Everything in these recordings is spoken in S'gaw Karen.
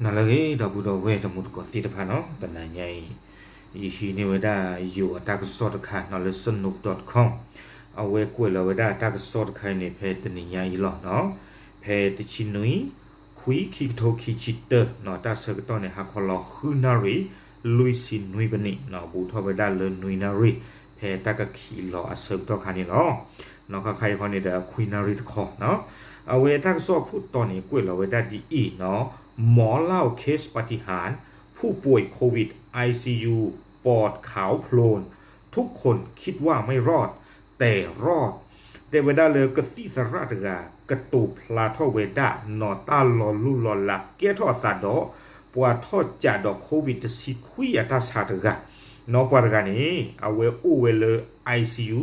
နၤလၢအဂ့ၤ ဒီပုၢ်ဒီဝဲၢ်တံၤသကိးသ့ၣ်တဖၣ်နီၤ, တနၤညါအံၤ ယဟံးန့ၢ်ဝဲဒၣ်ယိၤအတၢ်ကစီၣ်တခါနီၤလၢ Sanook dot com, အဝဲကွဲးလီၤဝဲဒၣ်တၢ်ကစီၣ်တခါအံၤန့ၣ် ဖဲတနံၤညါအံၤလီၤနီၤ, ဖဲတဆံနွံ ခွံ ခံကထိခံဆံတၢနီၤ, တၢ်ဆၢကတီၢ်န့ၣ် ဟါခီလီၤဃုနၣ်ရံၣ် လွံၢ်ဆံနွံပနံးနီၤ, ဘူးထီၣ်ဝဲဒၣ်လၢနွံနၣ်ရံၣ် ဖဲတၢ်ကခံးလီၤအဆၢကတီၢ်ခါန့ၣ်လီၤ. နီၤ ခါခါအံၤဃီန့ၣ်ဒီး ခွံနၣ်ရံၣ်တခီနီၤ, အဝဲတၢ်ကစီၣ်အခိၣ်တီန့ၣ် ကွဲးလီၤဝဲဒၣ်ဒ်အံၤနီၤ, หมอเล่าเคสปาฏิหาริย์ ผู้ป่วยโควิด ไอซียู ปอดขาวโพลน ทุกคนคิดว่าไม่รอด แต่รอด တဲဝဲဒၣ်လၢကသံၣ်သရၣ်တဂၤ ကတိၤဖျါထီၣ်ဝဲဒၣ်နီၤ တၢ်လီၤလိၢ်လီၤလးကဲထီၣ်အသးဒီး ပှၤထီၣ်ကးဒီး COVID တဆံခွံအတၢ်ဆါတဂၤ, နီၤပှၤတဂၤန့ၣ် အဝဲအိၣ်ဝဲလၢ I C U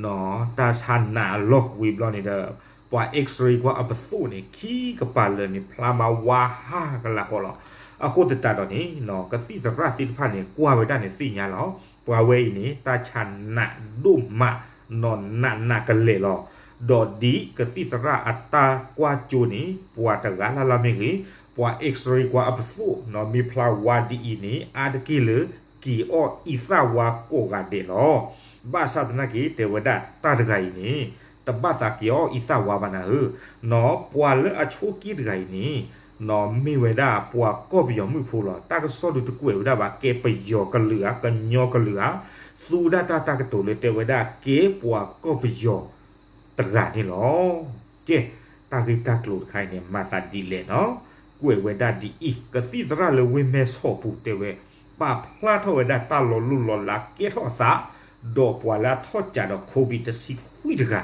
နီၤ တၢ်ဆါနးအလီၢ်ဝံၤဘျီန့ၣ်ဒီး ပှၤ X-ray ကွၢ်အပသိၣ်န့ၣ် ခံကပၤလၢာ်န့ၣ် ဖျါမးဝါဟးကလးဃီလီၤ. အဃိသတးဒီးန့ၣ်နီၤ ကသံၣ်သရၣ်သ့ၣ်တဖၣ်န့ၣ် ကွၢ်ဝဲဒၣ်န့ၣ်သ့ၣ်ညါလီၤ. ပှၤဝဲအံၤန့ၣ် တၢ်ဆါနးဒိၣ်မးနီၤ နးနးကလဲာ်လီၤ. ဒီးဒ်ကသံၣ်သရၣ်အတၢ်ကွၢ်ကၠိန့ၣ် ပှၤတဂၤလၢ်လၢ်မ့ၢ်ဂ့ၤ, ပှၤ X-ray ကွၢ်အပသိၣ်နီၤ မ့ၢ်ဖျါဝါဒ်အံၤန့ၣ် အါတက့ၢ်လၢ က့ၤအီၣ်အံသၣ်ဝါကိးဂၤဒဲးလီၤ. ဘၣ်ဆၣ်သနာ်က့ တဲဝဲဒၣ်တၢ်တဂၤအံၤန့ၣ် တဘၣ်သးက့ၤအီၣ်အံသၣ်ဝါဘၣ်နၤဧၢ, နီၤပှၤလၢအဆိးက့တဂၤအံၤန့ၣ် နီၤ မ့ၢ်ဝဲဒၣ်ပှၤကီၢ်ပယီၤမုၣ်ဖိလီၤ. တၢ်ကစီၣ်ဒုးတကွဲးဝဲဒၣ်ဘၣ် ကဲပယီၤကလုာ်ဧါ ကညီကလုာ်ဧါ, သူဒၣ်တၢ်တၢ်ကတိၤလၢတဲဝဲဒၣ် ကဲပှၤကီၢ်ပယီၤတဂၤန့ၣ်လီၤ. ကဲ, တၢ်ဂ့ၢ်တၢ်ကျိၤတခါအံၤန့ၣ် မၤသးဒ်လဲၣ်နီၤ, ကွဲးဝဲဒၣ်ဒ်အံၤ, ကသံၣ်သရၣ်လၢဝ့ၢ်မဲၢ်ဆီးပူၤတဲဝဲ ပာ်ဖျါထီၣ်ဝဲဒၣ်တၢ်လီၤလိၢ်လီၤလးကဲထီၣ်အသး ဒီးပှၤလၢအထီၣ်ကးဒီး COVID တဆံခွံတဂၤ,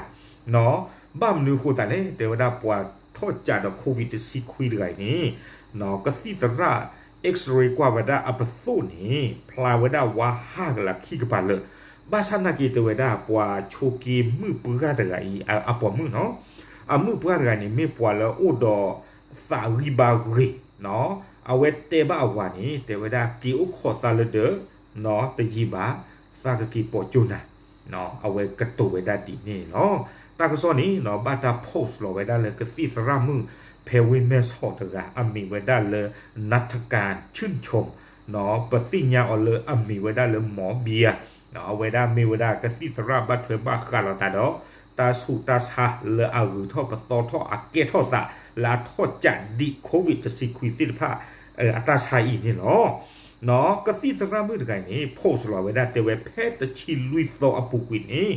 နီၤ ဘၣ်မနုၤအဃိသတးလဲၣ် တဲဝဲဒၣ်ပှၤထီၣ်ကးဒီး COVID တဆံခွံတဂၤအံၤန့ၣ် နီၤ ကသံၣ်သရၣ် X-ray ကွၢ်ဝဲဒၣ်အပသိၣ်န့ၣ် ဖျါဝဲဒၣ်ဝါဟးကလးခံကပၤလၢာ်, ဘၣ်ဆၣ်သနာ်က့ တဲဝဲဒၣ်ပှၤဆိးက့မုၣ်ပှၢ်တဂၤအံၤ အပိာ်မုၣ်နီၤ, အမုၣ်ပှၢ်တဂၤန့ၣ် မ့ၢ်ပှၤလၢအအိၣ်ဒီးသးဂံၢ်ဘါဂ့ၤ, နီၤ အဝဲတဲဘၣ်အဝၤန့ၣ် တဲဝဲဒၣ်က့ၤအိၣ်ခိးသးလၢဒၢး နီၤ တယံာ်ဘၣ် သးကက့ၤပိာ်ကၠိနၤ, နီၤ အဝဲကတိၤဝဲဒၣ်ဒ်န့ၣ်န့ၣ်လီၤ. တၢ်ကစီၣ်န့ၣ်နီၤ ဘၣ်တၢ် post လီၤဝဲဒၣ်လၢကသံၣ်သရၣ်မုၣ် ဖဲဝ့ၢ်မဲၢ်ဆီးတဂၤ အမံၤဝဲဒၣ်လၢ နါထကၣ် ဆူၣ်ဆိၣ်, နီၤ ပသ့ၣ်ညါအီၤလၢအမံၤဝဲဒၣ်လၢ မီဘံယါ, နီၤ အဝဲဒၣ်မ့ၢ်ဝဲဒၣ်ကသံၣ်သရၣ်ဘၣ်ထွဲဘၣ်ဃးလိာ်သးဒီး တၢ်ဆူးတၢ်ဆါလၢအဂုၤထီၣ်ပသီထီၣ်အကဲထီၣ်သး လၢအထီၣ်ကးဒံး COVID တဆံခွံသ့ၣ်တဖၣ် အတၢ်ဆါအံၤန့ၣ်လီၤ. နီၤ ကသံၣ်သရၣ်မုၣ်တဂၤအံၤန့ၣ် post လီၤဝဲဒၣ်တဲဝဲဖဲတဆံလွံၢ်သီအပူၤကွံာ်န့ၣ်,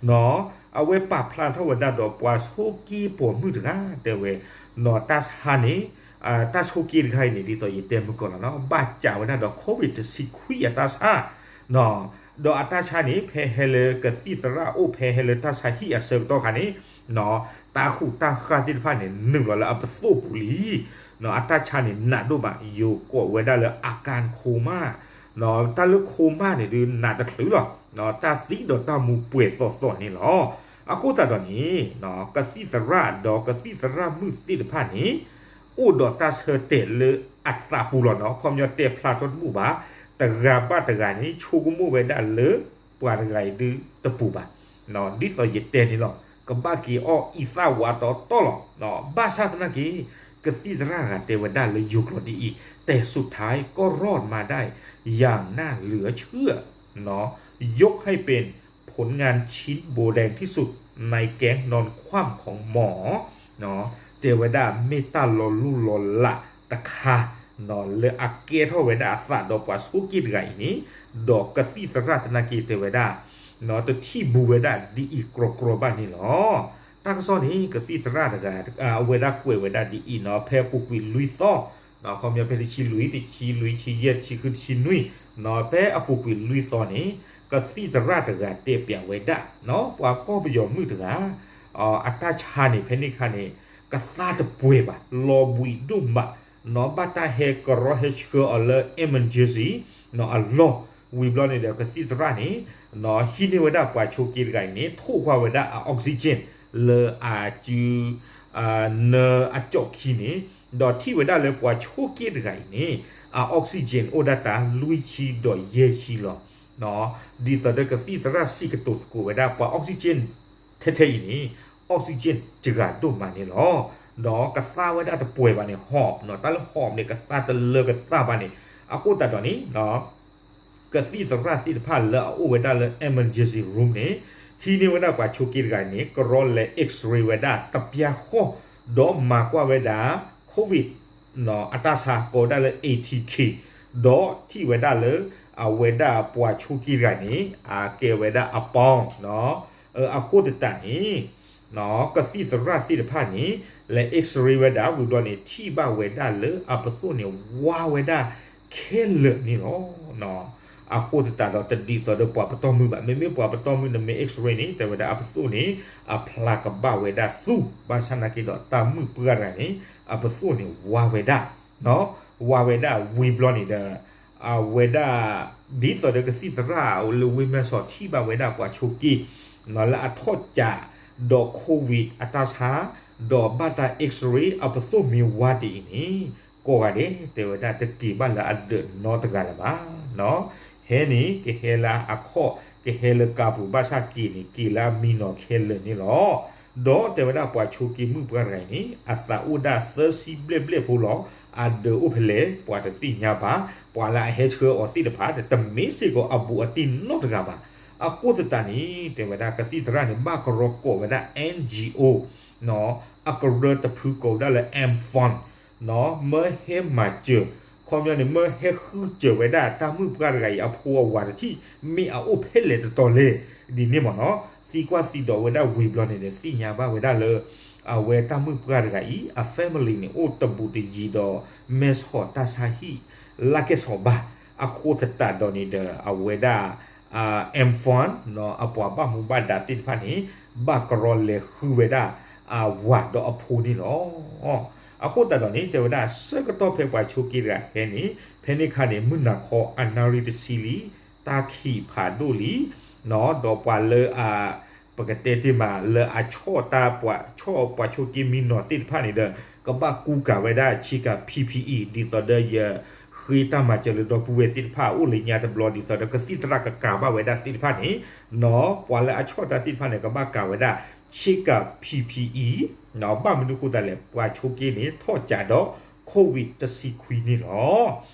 နီၤ အဝဲပာ်ဖျါထီၣ်ဝဲဒၣ်ဒီးပှၤဆိးက့ပိာ်မုၣ်တဂၤ တဲဝဲ, နီၤ တၢ်ဆါန့ၣ် တၢ်ဆိးက့တဂၤအံၤန့ၣ် ဒ်သိးယတဲမုၢ်ကီၢ်လီၤနီၤ ဘၣ်ကးဝဲဒၣ်ဒီး COVID တဆံခွံအတၢ်ဆါ, နီၤ ဒီးအတၢ်ဆါန့ၣ် ဖဲဟဲလၢကသံၣ်သရၣ်အိၣ် ဖဲဟဲလၢတၢ်ဆါဟံၣ်အဆၢကတီၢ်ခါန့ၣ်, နီၤ တၢ်ဃူးတၢ်ဃၢ်သ့ၣ်တဖၣ်န့ၣ် နုာ်လီၤလၢအပသိၣ်ပူၤလံ, နီၤ အတၢ်ဆါန့ၣ်နးဒိၣ်မး ယိၤကိးဝဲဒၣ်လၢ အကၣ်ခိမၣ်, နီၤ တၢ်လၢခိမၣ်န့ၣ်ဒုး နးတချုးလီၤ, နီၤ တၢ်သံဒီးတၢ်မူပှဲၤသီၣ်သီၣ်န့ၣ်လီၤ. အဃိသတးဒီးန့ၣ် နီၤ ကသံၣ်သရၣ်ဒီးကသံၣ်သရၣ်မုၣ်သ့ၣ်တဖၣ်န့ၣ် အိၣ်ဒီးတၢ်ဆၢတဲာ်လၢအသးပူၤလီၤနီၤ, ခီပညီတဲဖျါထီၣ်တဘူၣ်ဘၣ်, တဂၤဘၣ်တဂၤန့ၣ် ဆိကမိၣ်ဝဲဒၣ်လၢ ပှၤတဂၤအံၤဒုးတပူၤဘၣ်, နီၤ ဒ်သိးယတဲန့ၣ်လီၤ, ကဘၣ်က့ၤအီၣ်အံသၣ်ဝါတီတီလီၤ, နီၤ ဘၣ်ဆၣ်သနာ်က့ ကသံၣ်သရၣ်တဂၤတဲဝဲဒၣ်လၢယိၤကျိာ်ဒ်အံၤ, แต่สุดท้ายก็รอดมาได้อย่างน่าเหลือเชื่อ နီၤ ยกให้เป็นผลงานชิ้นโบแดงที่สุดในแก๊งนอนคว่ำของหมอ နီၤ တဲဝဲဒၣ်မ့ၢ်တၢ်လီၤလိၢ်လီၤလး တခါ နီၤ လၢအကဲထီၣ်ဝဲဒၣ်အသးဒီးပှၤဆိးက့တဂၤအံၤန့ၣ်, ဒီးကသံၣ်သရၣ်သနာ်က့တဲဝဲဒၣ် နီၤ တထံၣ်ဘူးဝဲဒၣ်ဒ်အံၤကြီကြီဘၣ်န့ၣ်လီၤ. တၢ်ကစီၣ်န့ၣ် ကသံၣ်သရၣ်တဂၤ အဝဲဒၣ်ကွဲးဝဲဒၣ်ဒ်အံၤနီၤ, ဖဲအပူၤကွံာ်လွံၢ်သီ, နီၤ ခီပညီဖဲတဆံလွံၢ်, တဆံလွံၢ်, တဆံယဲၢ်, တဆံဃု, တဆံနွံ, နီၤ ဖဲအပူၤကွံာ်လွံၢ်သီန့ၣ် ကသံၣ်သရၣ်တဂၤတဲပျးဝဲဒၣ် နီၤ ပှၤကီၢ်ပယီၤမုၣ်တဂၤ အတၢ်ဆါန့ၣ် ဖဲန့ၣ်အခါန့ၣ် ကသါတပှဲၤဘၣ်, လီၤဘှံးဒိၣ်မး, နီၤ ဘၣ်တၢ်ဟဲကရီဟဲဆှၢအီၤလၢ emergency နီၤ အလီၢ်, ဝံၤဘျီန့ၣ်ဒီး ကသံၣ်သရၣ်န့ၣ် နီၤ ဟံးန့ၢ်ဝဲဒၣ်ပှၤဆိးက့တဂၤအံၤန့ၣ် ထိၣ်ကွၢ်ဝဲဒၣ်အ oxygen လၢအစု နၢအကၠီၣ်ခံန့ၣ်, ဒီးထံၣ်ဝဲဒၣ်လၢပှၤဆိးက့တဂၤအံၤန့ၣ် အ oxygen အိၣ်ဒၣ်တၢ်လွံၢ်ဆံဒီးယဲၢ်ဆံလီၤ. ဒ်သိးဒီးကသံၣ်သရၣ်စံးကတိၤသကိးဝဲဒၣ် ပှၤ oxygen ထဲထဲအံၤန့ၣ် oxygen တဂၤဒိၣ်မးန့ၣ်လီၤ. ဒီးကသါဝဲဒၣ်တပှဲၤဘၣ်န့ၣ် ဟီၣ် တၢ်လၢဟီၣ်န့ၣ် ကသါတလၢကသါဘၣ်န့ၣ် အဃိသတးဒီးန့ၣ် ကသံၣ်သရၣ်သ့ၣ်တဖၣ်လၢအအိၣ်ဝဲဒၣ်လၢ emergency room န့ၣ် ဟံးန့ၢ်ဝဲဒၣ်ပှၤဆိးက့တဂၤန့ၣ် ကရီလဲၤ X-ray ဝဲဒၣ်တပျၢ်ဃီ ဒီးမၤကွၢ်ဝဲဒၣ် COVID အတၢ်ဆါကိးဝဲဒၣ်လၢ A T K ဒီးထံၣ်ဝဲဒၣ်လၢ အဝဲဒၣ်ပှၤဆိးက့တဂၤန့ၣ် အကဲဝဲဒၣ်အပီ အဃိသတးန့ၣ် ကသံၣ်သရၣ်သ့ၣ်တဖၣ်န့ၣ် လဲၤ X-ray ဝဲဒၣ်ဝံၤဘျီန့ၣ် ထံၣ်ဘၣ်ဝဲဒၣ်လၢအပသိၣ်န့ၣ် ဝါဝဲဒၣ်ခဲလၢာ်န့ၣ်လီၤ. အဃိသတးဒီးတဒ်သိးဒီးပှၤပတီၢ်မုၢ်ဘၣ်, မ့မ့ၢ်ပှၤပတီၢ်မုၢ်နမ့ၢ် X-ray န့ၣ် တဲဝဲဒၣ်အပသိၣ်န့ၣ် အဖျါကဘၣ်ဝဲဒၣ်သူ ဘၣ်ဆၣ်နာ်က့ဒီးတၢ်မုၣ်ပှၢ်တဂၤန့ၣ် အပသိၣ်န့ၣ်ဝါဝဲဒၣ် ဝါဝဲဒၣ်ဝံၤဘျီန့ၣ်ဒီး အဝဲဒၣ် ဒ်သိးဒီးကသံၣ်သရၣ်လၢဝ့ၢ်မဲဆီးထံၣ်ဘၣ်ဝဲဒၣ်ပှၤဆိးက့ လၢအထီၣ်ကးဒီး COVID အတၢ်ဆါ ဒီးဘၣ်တၢ် X-ray အပသိၣ်မ့ၢ်ဝါဒ်အံၤန့ၣ် ကိးဂၤဒဲး တဲဝဲဒၣ်တက့ၤဘၣ်လၢအဒၢးနီတဂၤလၢၤဘၣ်. ဟဲန့ၣ် ကဟဲလၢအခီၣ် ကဟဲလၢကါပူၤ ဘၣ်ဆၣ်က့ၤန့ၣ် က့ၤလၢအမံနီၤခဲလၢာ်န့ၣ်လီၤ. ဒီးတဲဝဲဒၣ်ပှၤဆိးက့မုၣ်ပှၢ်တဂၤအံၤန့ၣ် အသးအိၣ်ဒၣ်သၢဆံဘျဲၣ်ဘျဲၣ်ဖိလီၤ. အဒၢးအိၣ်ဖဲလဲၣ် ပှၤတသ့ၣ်ညါဘၣ်. ပှၤလၢအဟဲဆှၢအီၤသ့ၣ်တဖၣ်ဒီး တမ့ၢ်စ့ၢ်ကီးအဘူးအတံၢ်နီတဂၤဘၣ်. အဃိသတးန့ၣ် တဲဝဲဒၣ်ကသံၣ်သရၣ်န့ၣ် ဘၣ်ကရီကိးဝဲဒၣ် N G O အကရၢတဖုကိးဝဲဒၣ်လၢ M Fund မၢဟဲမၤစၢၤ ခီပညီန့ၣ် မၢဟဲဃုစၢၤဝဲဒၣ်တၢ်မုၣ်ပှၢ်တဂၤအံၤအဖိအဝၤတထံၣ် မ့ၢ်အအိၣ်ဖဲလဲၣ်တတီၤလဲၣ် ဒ်န့ၣ်မ့ၢ်နီၤ. သံကွၢ်သံဒိးဝဲဒၣ်ဝံၤဘျီန့ၣ်ဒီး သ့ၣ်ညါဘၣ်ဝဲဒၣ်လၢ အဝဲတၢ်မုၣ်ပှၢ်တဂၤအံၤ အ family န့ၣ် အိၣ်တဘူးတယံၤဒီး မဲဆီးတၢ်ဆါဟံၣ်လၢကဲဆီးဘၣ်. အဃိသတးဒီးန့ၣ်ဒီး အဝဲဒၣ် M Fund အပှၤဘၣ်မူဘၣ်ဒါသ့ၣ်တဖၣ်န့ၣ် ဘၣ်ကရီလဲၤဃုဝဲဒၣ် အဝၤဒီးအဖိန့ၣ်လီၤ. အဃိသတးဒီးန့ၣ် တဲဝဲဒၣ်ဆၢကတီၢ်ဖဲပှၤဆိးက့တဂၤဟဲန့ၣ် ဖဲန့ၣ်အခါန့ၣ် မုၢ်နၤခီအနၣ်ရံၣ်တဆံလံ, တၢ်ခံးဖးဒိၣ်လံ, ဒီးပှၤလၢအ ပကတဲတ့ၢ်မးလၢအဆီၣ်တၢ်ပှၤ ဆီၣ်ပှၤဆိးက့မံနီၤသ့ၣ်တဖၣ်န့ၣ်ဒီး ကဘၣ်ကူကၤဝဲဒၣ်ဆ့ကၤ P P E ဒ်သိးဒီးယဃ့တၢ်မၤစၢၤလၢဒီပုၢ်ဝဲၢ်သ့ၣ်တဖၣ်အအိၣ်လၢညါတဘျီ ဒ်သိးဒီးကသံၣ်သရၣ်ကကၤဘၣ်ဝဲဒၣ်သ့ၣ်တဖၣ်န့ၣ် ပှၤလၢအဆီၣ်တၢ်သ့ၣ်တဖၣ်န့ၣ် ကဘၣ်ကၤဝဲဒၣ်ဆ့ကၤ P P E ဘၣ်မနုၤဃိသတးလဲၣ် ပှၤဆိးက့န့ၣ် ထီၣ်ကးဒီး COVID တဆံခွံန့ၣ်လီၤ.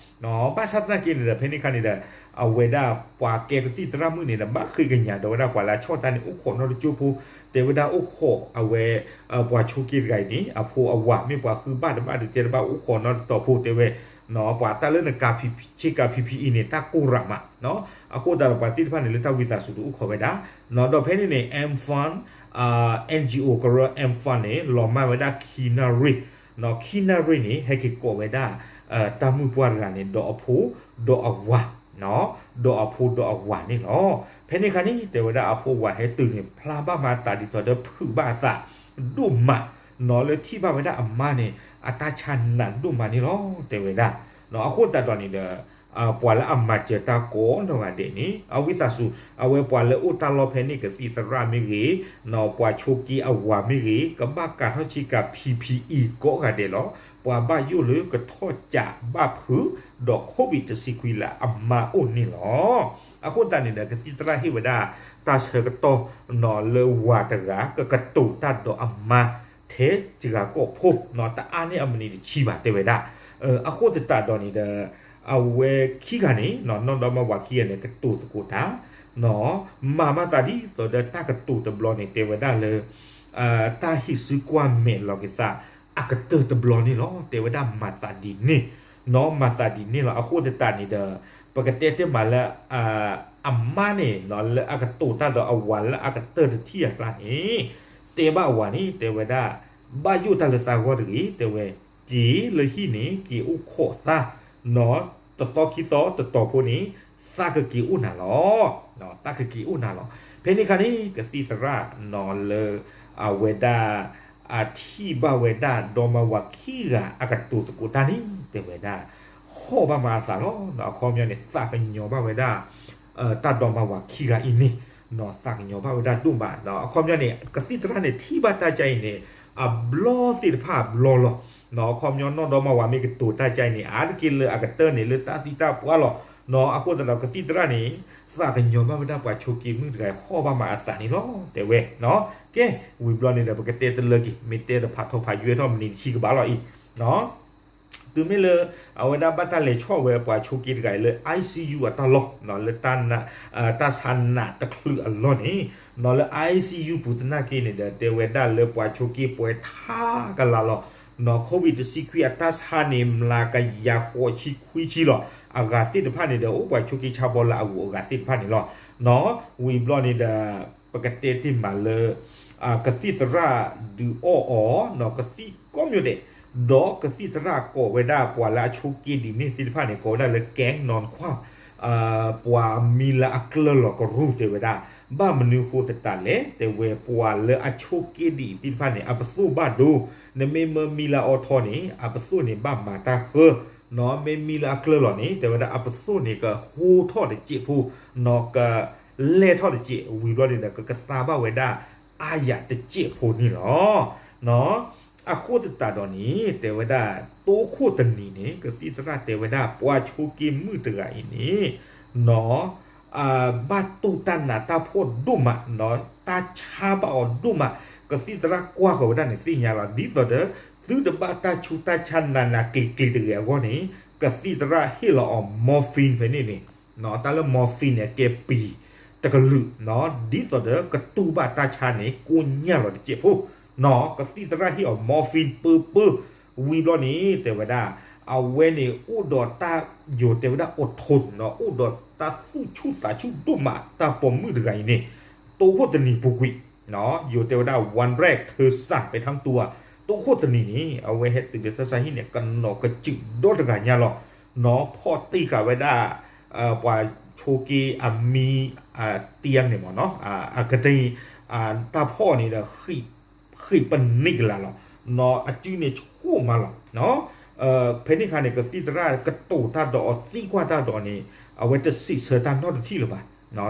ဘၣ်ဆၣ်သနာ်က့န့ၣ်ဒီး ဖဲန့ၣ်အခါန့ၣ်ဒီး အဝဲဒၣ်ပှၤကဲကသံၣ်သရၣ်မုၣ်န့ၣ်ဒီး ဘၣ်ဃ့ကညးဒီးဝဲဒၣ်ပှၤလၢအဆီၣ်တၢ်န့ၣ် အိၣ်ခိးနီတကၠိဖိ, တဲဝဲဒၣ်အိၣ်ခိးအဝဲ ပှၤဆိးက့တဂၤအံၤန့ၣ် အဖိအဝၤ မ့ၢ်ပှၤဃုဘၣ်တဘၣ်ဒီးတဲတဘၣ်အိၣ်ခိးနီတတီၤဖိ တဲဝဲ ပှၤတၢ်လၢနကၤ ဆ့ကၤ P P E န့ၣ် တၢ်ကိၢ်ရးမး, အဃိသတးဒီးပှၤသ့ၣ်တဖၣ်န့ၣ် လၢတၢ်ဝံသးစူၤတအိၣ်ခိးဝဲဒၣ်, ဒီးဖဲန့ၣ်န့ၣ် M Fund N G O ကရၢ M Fund န့ၣ် လီၤမၢ်ဝဲဒၣ်ခံနၣ်ရံၣ်, ခံနၣ်ရံၣ်န့ၣ် ဟဲက့ၤကိးဝဲဒၣ် တၢ်မုၣ်ပှၢ်တဂၤန့ၣ် ဒီးအဖိ ဒီးအဝၤ ဒီးအဖိဒီးအဝၤန့ၣ်လီၤ. ဖဲန့ၣ်အခါန့ၣ်တဲဝဲဒၣ်အဖိအဝၤဟဲတုၤန့ၣ် ဖျါဘၣ်မၤအသးဒ်သိးဒီးဖုးဘၣ်အသးဒိၣ်မး, လၢထံၣ်ဘၣ်ဝဲဒၣ်အမါန့ၣ် အတၢ်ဆါနးဒိၣ်မးန့ၣ်လီၤ တဲဝဲဒၣ်. အဃိသတးဒီးန့ၣ်ဒီး ပှၤလၢအမၤစၢၤတၢ်ကိးနီၢ်ဂၤဒဲးန့ၣ် အဝံသးစူၤ အဝဲပှၤလၢအိၣ်တၢ်လီၢ်ဖဲန့ၣ် ကသံၣ်သရၣ်မ့ၢ်ဂ့ၤ, ပှၤဆိးက့အဝၤမ့ၢ်ဂ့ၤ ကဘၣ်ကၤထီၣ်ဆ့ကၤ P P E ကိးဂၤဒဲးလီၤ. ပှၤဘၣ်ယိၣ်လၢကထီၣ်ကးဘၣ်ဖုးဒီး COVID တဆံခွံလၢအမါအိၣ်န့ၣ်လီၤ. အဃိသတးန့ၣ်ဒီး ကသံၣ်သရၣ်ဟ့ၣ်ဝဲဒၣ်တၢ်ဆၢကတီၢ်လၢဝၤတဂၤ ကကတိၤတၢ်ဒီးအမါ ထဲစှၤကိာ်ဖိ တအါန့ၢ်အမံးနံးတဆံဘၣ် တဲဝဲဒၣ်. အဃိသတးဒီးန့ၣ်ဒီး အဝဲခံဂၤန့ၣ် နီၢ်ဒီမါဝၤခံဂၤန့ၣ် ကတိၤသကိးတၢ် မၤမၤသးဒ်သိးဒီးတၢ်ကတိၤတဘျီန့ၣ် တဲဝဲဒၣ်လၢ တၢ်ဟံးစုကွၢ်မဲာ်လီၤက့ၤသး အကတၢၢ်တဘျီန့ၣ်လီၤ. တဲဝဲဒၣ်မၤသးဒ်န့ၣ် နီၢ်မၤသးဒ်န့ၣ်လီၤ. အဃိသတးန့ၣ်ဒီး ပကတဲတ့ၢ်မးလၢ အမါန့ၣ် လၢအကတိၤတၢ်ဒီးအဝၤလၢအကတၢၢ်တထံၣ်အကျါန့ၣ် တဲဘၣ်အဝၤန့ၣ် တဲဝဲဒၣ် ဘၣ်ယိၣ်တၢ်လၢသးဂီၢ်တဂ့ၤ တဲဝဲ က့ၤလၢဟံၣ်န့ၣ် က့ၤအိၣ်ခိးသး တသီခံသီတတီၤဖိန့ၣ် သးကက့ၤအိၣ်နၤလီၤ. သးကက့ၤအိၣ်နၤလီၤ. ဖဲန့ၣ်အခါန့ၣ် ကသံၣ်သရၣ်နီၢ်လၢ အဝဲဒၣ် အထံၣ်ဘၣ်ဝဲဒၣ်ဒီမါဝၤခံဂၤအကတိၤသကိးတၢ်န့ၣ် တဲဝဲဒၣ် ဟီၣ်ဘၣ်မၤအသးလီၤ. အခီပညီန့ၣ် သးကညီၤဘၣ်ဝဲဒၣ် တၢ်ဒီမါဝၤခံဂၤအံၤန့ၣ် သးကညီၤဘၣ်ဝဲဒၣ်ဒိၣ်မး. အခီပညီန့ၣ် ကသံၣ်သရၣ်န့ၣ် ထံၣ်ဘၣ်တၢ်ကါအံၤန့ၣ် အဘျီသ့ၣ်တဖၣ်အဘျီလီၤ. အခီပညီနီၢ်ဒီမါဝၤမ့ၢ်ကတိၤတၢ်ကါအံၤန့ၣ် အါတက့ၢ်လၢအကတၢၢ်န့ၣ် လၢတၢ်သံတၢ်ပှၢ်လီၤ. အဃိသတးဒီးကသံၣ်သရၣ်န့ၣ် သးကညီၤဘၣ်ဝဲဒၣ်ပှၤဆိးက့မုၣ်တဂၤအံၤ ဟီၣ်ဘၣ်မးအသးန့ၣ်လီၤ တဲဝဲ. ကဲ, ဝံၤဘျီန့ၣ်ဒီး ပကတဲတလၢက့ၤ မ့ၢ်တဲတဖးထီဖးယွဲထီၣ်မနံၤတဆံကဘၣ်လီၤအံၤ တုၤမ့ၢ်လၢ အဝဲဒၣ်ဘၣ်တၢ်လဲၤဆီၣ်ဝဲပှၤဆိးက့တဂၤအံၤလၢ ICU အတၢ်လီၢ် လၢ တၢ်ဆါနးတချုးအလီၢ်န့ၣ် လၢ ICU ပူၤသနာ်က့န့ၣ်ဒီး တဲဝဲဒၣ်လၢပှၤဆိးက့ပှဲၤထါကလၤလီၤ. နီၢ် COVID တဆံခွံအတၢ်ဆါန့ၣ် မျးကယၤဃိးဆံခွံဆံလီၤ. အဂၤသ့ၣ်တဖၣ်န့ၣ်ဒီး အိၣ်ပှၤဆိးက့ဆါဘီလၢအဂုၤအဂၤသ့ၣ်တဖၣ်န့ၣ်လီၤ. နီၢ် ဝံၤဘျီန့ၣ်ဒီး ပကတဲတ့ၢ်မးလၢ ကသံၣ်သရၣ်ဒုးအီၣ်အီၤ နီၢ် ကသံၣ်ကိးမံၤဒဲး ဒီးကသံၣ်သရၣ်ကိးဝဲဒၣ်ပှၤလၢအဆိးက့ဒ်န့ၣ်သ့ၣ်တဖၣ်န့ၣ် ကိးဝဲဒၣ်လၢ gang နီၢ် နီၢ် ခွါ ပှၤမံလၢအကျၢၢ်လီၤကရူၢ်တဲဝဲဒၣ်. ဘၣ်မနုၤဃိသတးလဲၣ် တဲဝဲပှၤလၢအဆိးက့ဒ်အံၤသ့ၣ်တဖၣ်န့ၣ် အပသိၣ်ဘၣ်ဒိ နမ့ၢ်မၢမံလၢအီထီန့ၣ် အပသိၣ်န့ၣ်ဘၣ်မၤတၢ်ဃၢ နီၢ် မ့ၢ်မံလၢအကျၢၢ်လီၤန့ၣ် တဲဝဲဒၣ်အပသိၣ်န့ၣ်ကဟိထီၣ်တစဲးဖိ နီၢ် ကလဲၢ်ထီၣ်တစဲး ဝံၤဘျီန့ၣ်ဒီး ကကသါဘၣ်ဝဲဒၣ်အါယၤတစဲးဖိန့ၣ်လီၤ. နီၢ် အဃိသတးဒီးန့ၣ် တဲဝဲဒၣ် တိခိၣ်တနံၤန့ၣ် ကသံၣ်သရၣ်တဲဝဲဒၣ် ပှၤဆိးက့မုၣ်တဂၤအံၤန့ၣ် နီၢ် ဘၣ်တူၢ်တၢ်နးတၢ်ဖှီၣ်ဒိၣ်မး နီၢ် တၢ်ဆါဘၣ်အီၤဒိၣ်မး ကသံၣ်သရၣ်ကွၢ်ဃီၤဝဲဒၣ်န့ၣ်သ့ၣ်ညါလီၤ. ဒ်သိးဒီး သုတဘၣ်တၢ်ဆူးတၢ်ဆါနးနးကျံၤကျံၤတဂ့ၤအဂီၢ်န့ၣ် ကသံၣ်သရၣ်ဟ့ၣ်လီၤအီၤ morphine ဖဲန့ၣ်န့ၣ် နီၢ် တၢ်လၢ morphine န့ၣ် ကဲပံၤတကလုာ် နီၢ် ဒ်သိးဒီးကတူၢ်ဘၣ်တၢ်ဆါန့ၣ် ကိညၢ်လီၤတစဲးဖိ နီၢ် ကသံၣ်သရၣ်ဟ့ၣ်အီၤ morphine ပၢပၢ ဝံၤဘျီန့ၣ် တဲဝဲဒၣ် အဝဲန့ၣ်အိၣ်ဒီးတၢ် ယိၤတဲဝဲဒၣ် အိၣ်ထိၣ် နီၢ် အိၣ်ဒီးတၢ်သူၣ်ဆူၣ်သးဆူၣ်ဒိၣ်မး တၢ်ပိာ်မုၣ်တဂၤအံၤန့ၣ် တိခိၣ်တနံၤပူၤကွံာ် ယိၤတဲဝဲဒၣ် ဝၣ်ရဲၣ်ထၢစၢ် ပဲထၢ်တူၢ်ဧါ တိခိၣ်တနံၤန့ၣ် အဝဲဟဲတုၤလၢတၢ်ဆါဟံၣ်န့ၣ် ကနိးကစုာ်ဒီတဂၤညါလီၤ. နီၢ် ဖီၣ်တံၢ်ဃာ်ဝဲဒၣ် ပှၤဆိးက့အမံ တံၢ်န့ၣ်မ့ၢ်နီၢ် အကတၢၢ် တၢ်ဖီၣ်န့ၣ်ဒီး ဃံးပနံးကလးလီၤ. နီၢ် အစုန့ၣ်ဆိၣ်မးလီၤ. ဖဲန့ၣ်အခါန့ၣ် ကသံၣ်သရၣ်ကတိၤတၢ်ဒီးအီၤ သံကွၢ်တၢ်ဒီးအီၤန့ၣ် အဝဲတစံးဆၢတၢ်နီတထံၣ်လၢၤဘၣ်.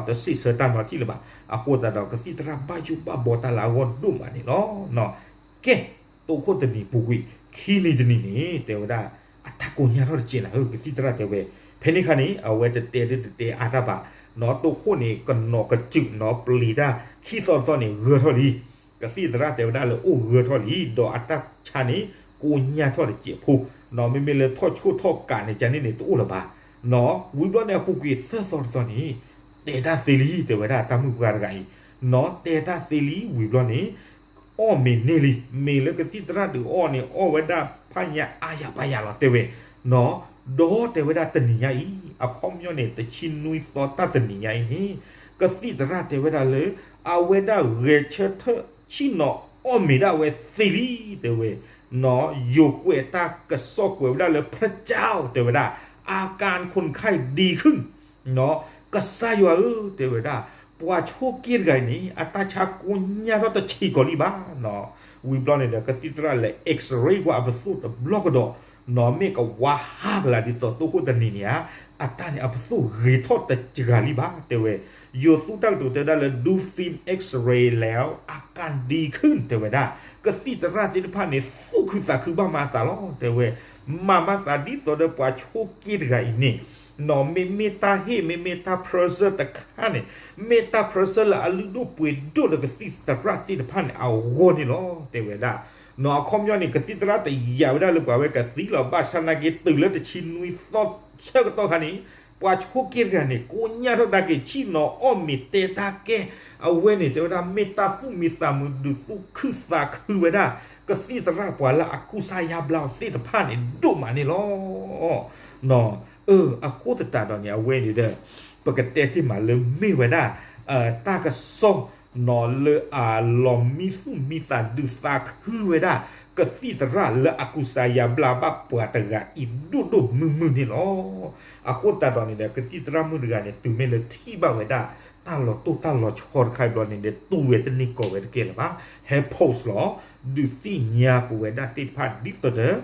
တစံးဆၢတၢ်နီတထံၣ်လၢၤဘၣ်. အဃိသတးဒီး ကသံၣ်သရၣ်ဘၣ်ယိၣ်ဘၣ်ဘီတၢ်လၢအဂီၢ်ဒိၣ်မးန့ၣ်လီၤ. ကဲ, တိခိၣ်တနံၤပူၤကွံာ် ခံနံၤတနံၤန့ၣ် တဲဝဲဒၣ် အတၢ်ကိညၢ်ထီၣ်တစဲးနၤဧၢ ကသံၣ်သရၣ်တဲဝဲ. ဖဲန့ၣ်အခါန့ၣ် အဝဲတတဲဒၣ်တတဲအါတၢ်ဘၣ်. နီၢ် တိခိၣ်န့ၣ် ကနိးကစုာ် နီၢ် ပျံၤတၢ် ခံသီတသီန့ၣ် ဂၢၢ်ထီၣ်လံ. ကသံၣ်သရၣ်တဲဝဲဒၣ်လၢအိၣ်ဂၢၢ်ထီၣ်လံ ဒီးအတၢ်ဆါန့ၣ် ကိညၢ်ထီၣ်တစဲးဖိ. နီၢ် မ့မ့ၢ်လၢထီၣ်ဆိၣ်ထီၣ်ကးန့ၣ် ကန့ၣ်န့ၣ် တအိၣ်လၢၤဘၣ်. နီၢ် ဝံၤဘျီန့ၣ် အပူၤကွံာ်သၢသီတသီန့ၣ် တဲတၢ်သ့လံ တဲဝဲဒၣ်တၢ်မုၣ်ပှၢ်တဂၤအံၤ. နီၢ် တဲတၢ်သ့လံ ဝံၤဘျီန့ၣ် အီၣ်မ့ၤန့ၢ်လံ. မ့ၢ်လၢကသံၣ်သရၣ်ဒုးအီၣ်န့ၣ် အီၣ်ဝဲဒၣ်ဖးညါအါယၤပာ်ယၤလီၤ တဲဝဲ. နီၢ် ဒီးတဲဝဲဒၣ်တနံၤညါအံၤ အခီပညီန့ၣ် တဆံနွံသီတၢ်တနံၤညါအံၤန့ၣ် ကသံၣ်သရၣ်တဲဝဲဒၣ်လၢ အဝဲဒၣ်ဂဲၤဆၢထၢၣ်ဆ့ၣ်နီၤအီၣ်မ့ၤဒၣ်ဝဲသ့လံ တဲဝဲ. နီၢ် ယိၤကွဲးတၢ်ကစီၣ်ကွဲးဝဲဒၣ်လၢ พระเจ้า တဲဝဲဒၣ် อาการคนไข้ดีขึ้น နီၢ် ကစၢ်ယွၤဧၢ တဲဝဲဒၣ် ပှၤဆိးက့တဂၤအံၤန့ၣ် အတၢ်ဆါကိညၢ်ထီၣ်တဆံးကီးလံဘၣ်. နီၢ် ဝံၤဘျီန့ၣ်ဒီး ကသံၣ်သရၣ်လဲၤ X-ray ကွၢ်အပသိၣ်တဘျီကဒီး နီၢ် မ့ၢ်ကဝါဟးကလၤဒ်သိးတိခိၣ်တနံၤန့ၣ်ဧါ အတၢ်န့ၣ် အပသိၣ်ဂ့ၤထီၣ်တစှၤလံဘၣ် တဲဝဲ. ယိၤသူတၢ်ကတိၤတဲဝဲဒၣ်လၢ ดูฟิล์ม X-ray แล้ว อาการดีขึ้น တဲဝဲဒၣ်. ကသံၣ်သရၣ်သ့ၣ်တဖၣ်န့ၣ် သူၣ်ခုသးခုဘၣ်မၤအသးလီၤ တဲဝဲ. မၤမၤသးဒ်သိးဒီးပှၤဆိးက့တဂၤအံၤန့ၣ် နီၢ် မ့မ့ၢ်တၢ်ဟ့ၣ် မ့မ့ၢ်တၢ် pressure တခါန့ၣ် မ့ၢ်တၢ် pressure လၢအလုၢ်ဒိၣ်ပှ့ၤဒိၣ်ဒီးကသံၣ်သရၣ်သ့ၣ်တဖၣ်န့ၣ် အဂီၢ်န့ၣ်လီၤ တဲဝဲဒၣ်. နီၢ် အခီပညီန့ၣ် ကသံၣ်သရၣ်တယာ်ဝဲဒၣ်လၢပှၤဝဲကသံလီၤ ဘၣ်ဆၣ်နာ်က့တုၤလၢတဆံနွံသီဆၢကတီၢ်ခါန့ၣ် ပှၤဆိးက့တဂၤန့ၣ် ကိညၢ်ထီၣ်တၢ်က့ၤ ဆ့ၣ်နီၤအီၣ်မ့ၤတဲတၢ်ကဲ အဝဲန့ၣ် တဲဝဲဒၣ် မ့ၢ်တၢ်သူၣ်မံသးမုာ်ဒုးသူၣ်ခုသးခုဝဲဒၣ် ကသံၣ်သရၣ်ပှၤလၢအကူစါယါဘျါအီၤသ့ၣ်တဖၣ်န့ၣ် ဒိၣ်မးန့ၣ်လီၤ. နီၢ် အဃိသတးဒီးန့ၣ် အဝဲန့ၣ်ဒီး ပကတဲတ့ၢ်မးလၢမ့ၢ်ဝဲဒၣ် တၢ်ကစီၣ် နီၢ် လၢအလီၤမံသူၣ်မံသးဒုးသးခုဝဲဒၣ် ကသံၣ်သရၣ်လၢအကူစါယါဘျါဘၣ်ပှၤတဂၤအံၤဒိၣ်ဒိၣ်မုၢ်မုၢ်န့ၣ်လီၤ. အဃိသတးဒီးန့ၣ်ဒီး ကသံၣ်သရၣ်မုၣ်တဂၤန့ၣ် တုၤမ့ၢ်လၢထံၣ်ဘၣ်ဝဲဒၣ် တၢ်လီၤတိၢ်တၢ်လီၤဆီတခါအံၤဘျီန့ၣ်ဒီး တူၢ်ဝဲတန့ၢ်ကီၢ်ဝဲတကဲလၢၤဘၣ်. ဟဲ post လီၤ ဒုးသ့ၣ်ညါပဝဲဒၣ်သ့ၣ်တဖၣ်ဒ်သိးဒီး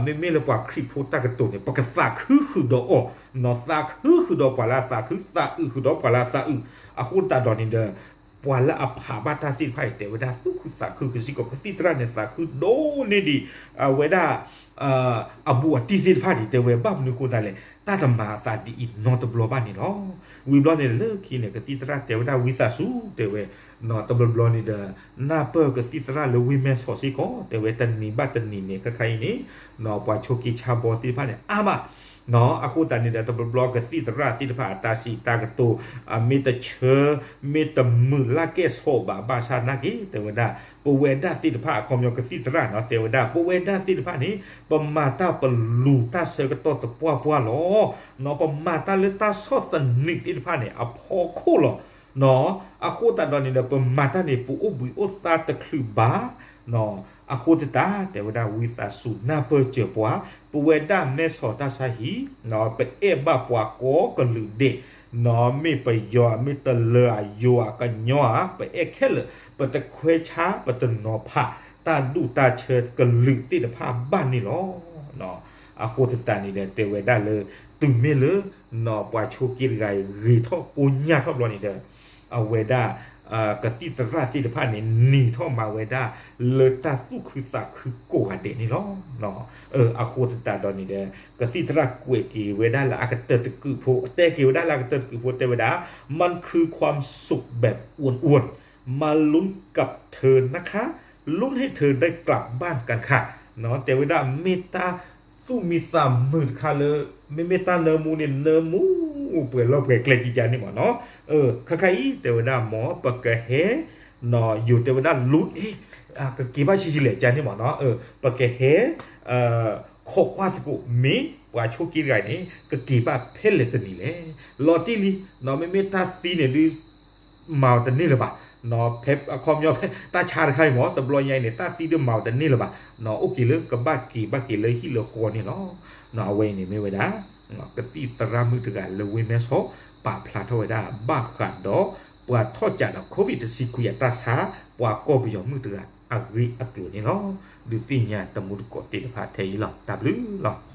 မ့မ့ၢ်လၢပှၤခရံာ်ဖိတၢ်ကတိၤန့ၣ် ပကသးခုဃုာ်ဒီးအီၤ နီၢ် သးခုဃုာ်ဒီးပှၤလၢအသးခု သးအုးဃုာ်ဒီးပှၤလၢအသးအုး. အဃိသတးဒီးန့ၣ်ဒီး ပှၤလၢအဖးဘၣ်တၢ်သ့ၣ်တဖၣ်အံၤ တဲဝဲဒၣ်သူၣ်ခုသးခုကစ့ၢ်ကီး ကသံၣ်သရၣ်န့ၣ်သးခုဒိၣ်န့ၢ်ဒံး အဝဲဒၣ် အဘူးအတံၢ်သ့ၣ်တဖၣ်ဒံး တဲဝဲ ဘၣ်မနုၤဃိသတးလဲၣ် တၢ်တမၤအသးဒ်အံၤနီတဘျီဘၣ်န့ၣ်လီၤ. ဝံၤဘျီန့ၣ်လၢခံန့ၣ် ကသံၣ်သရၣ်တဲဝဲဒၣ်ဝံသးစူၤ တဲဝဲ တဘျီဘျီန့ၣ်ဒီး နၢ်ပၢၢ်ကသံၣ်သရၣ်လၢဝ့ၢ်မဲၢ်ဆီးစ့ၢ်ကီး တဲဝဲတနံၤဘၣ်တနံၤန့ၣ် ခဲခါအံၤန့ၣ် ပှၤဆိးက့ဆါဘီသ့ၣ်တဖၣ်န့ၣ် အါမး အဃိသတးန့ၣ်ဒီး တဘျီဘျီကသံၣ်သရၣ်သ့ၣ်တဖၣ်အတၢ်စံးတၢ်ကတိၤ မ့ၢ်တဆၢ မ့ၢ်တမုာ်လၢ်ကဲၣ်ဆိးဘၣ် ဘၣ်ဆၣ်နာ်က့ တဲဝဲဒၣ် ပဝဲဒၣ်သ့ၣ်တဖၣ် အခီပညီကသံၣ်သရၣ်နီၤ တဲဝဲဒၣ် ပဝဲဒၣ်သ့ၣ်တဖၣ်န့ၣ် ပမၤတၢ်ပလူၤတၢ်ဆၢကတီၢ်တပှၢ်ပှၢ်လီၤ. ပမၤတၢ်လၢတၢ်ဆီၣ်သနံးသ့ၣ်တဖၣ်န့ၣ် အဖီခိၣ်လီၤ. အဃိသတးဒီးန့ၣ်ဒီး ပမၤတၢ်န့ၣ် ပအိၣ်ဘှံးအိၣ်သါတချုးဘၣ် အဃိသတး တဲဝဲဒၣ်ဝံသးစူၤနၢ်ပၢၢ်စၢၤပှၤ ပဝဲဒၣ်မဲၢ်ဆီးတၢ်ဆါဟံၣ် ပအဲၣ်ဘၣ်ပှၤကိးကလုာ်ဒဲး မ့ၢ်ပယီၤ မ့ၢ်တလၢအယိၤအကညီဧါ ပအဲၣ်ခဲလၢာ် ပတခွဲးဆါ ပတနီၤဖး တၢ်ဒူၣ်တၢ်ဆၢကလုာ်သ့ၣ်တဖၣ်ဘၣ်န့ၣ်လီၤ. အဃိသတးန့ၣ်ဒီး တဲဝဲဒၣ်လၢ တုၤမ့ၢ်လၢ ပှၤဆိးက့တဂၤအံၤ ဂ့ၤထီၣ်ကိညၢ်ထီၣ်ဘျီန့ၣ်ဒီး အဝဲဒၣ် ကသံၣ်သရၣ်သ့ၣ်တဖၣ်န့ၣ် နံၤထီၣ်မၤဝဲဒၣ် လၢတၢ်သူၣ်ခုသးခုကိးဂၤဒဲးန့ၣ်လီၤ. အဃိသတးဒီးန့ၣ်ဒီး ကသံၣ်သရၣ်ကွဲးက့ၤဝဲဒၣ်လၢအကတၢၢ်တကုးဖိ တဲက့ၤဝဲဒၣ်လၢအကတၢၢ်တကုးဖိ တဲဝဲဒၣ် มันคือความสุขแบบอ้วนๆ มาลุ้นกับเธอนะคะ ลุ้นให้เธอได้กลับบ้านกันค่ะ တဲဝဲဒၣ် မ့ၢ်တၢ်သူၣ်မံသးမုာ်တခါလၢ မ့မ့ၢ်တၢ်နၢမူန့ၣ် နၢမူ ပှဲၤလီၢ်ပှဲၤကျဲကကါန့ၣ်မ့ၢ်နီၤ. ခဲခါအံၤ တဲဝဲဒၣ် မ်ပကဟဲ ယိၤတဲဝဲဒၣ် လူ ကက့ၤဘၣ်ဆံးဆံးလဲၣ်ကါန့ၣ်မ့ၢ်နီၤ. ပကဟဲ ခိးကွၢ်သကိး မ့ၢ်ပှၤဆိးက့တဂၤအံၤန့ၣ် ကက့ၤဘၣ်ဖဲလဲၣ်တနံၤလဲၣ်. လီၤတံၢ်လံ မ့မ့ၢ်တၢ်သံန့ၣ်ဒုး မၤအီၤတန့ၢ်လၢၤဘၣ်. အခီပညီ တၢ်ဆါတခါအံၤမ့ၢ် တဘျီညါအံၤန့ၣ် တၢ်သံဒုးမၤအီၤတန့ၢ်လၢၤဘၣ်. အိၣ်က့ၤလၢကဘၣ်က့ၤဘၣ်က့ၤလၢဟံၣ်လၢဃီန့ၣ်လီၤ. အဝဲအံၤန့ၣ်မ့ၢ်ဝဲဒၣ် ကသံၣ်သရၣ်မုၣ်တဂၤလၢဝ့ၢ်မဲၢ်ဆီး ပာ်ဖျါထီၣ်ဝဲဒၣ် ဘၣ်ဃးဒီး ပှၤထီၣ်ကးဒီး COVID တဆံခွံအတၢ်ဆါ ပှၤကီၢ်ပယီၤမုၣ်တဂၤအဂ့ၢ်အကျိၤန့ၣ်လီၤ. ဒုးသ့ၣ်ညါတမူတကိးသ့ၣ်တဖၣ်ထဲအံၤလီၤ. တၢ်ဘျုးလီၤ.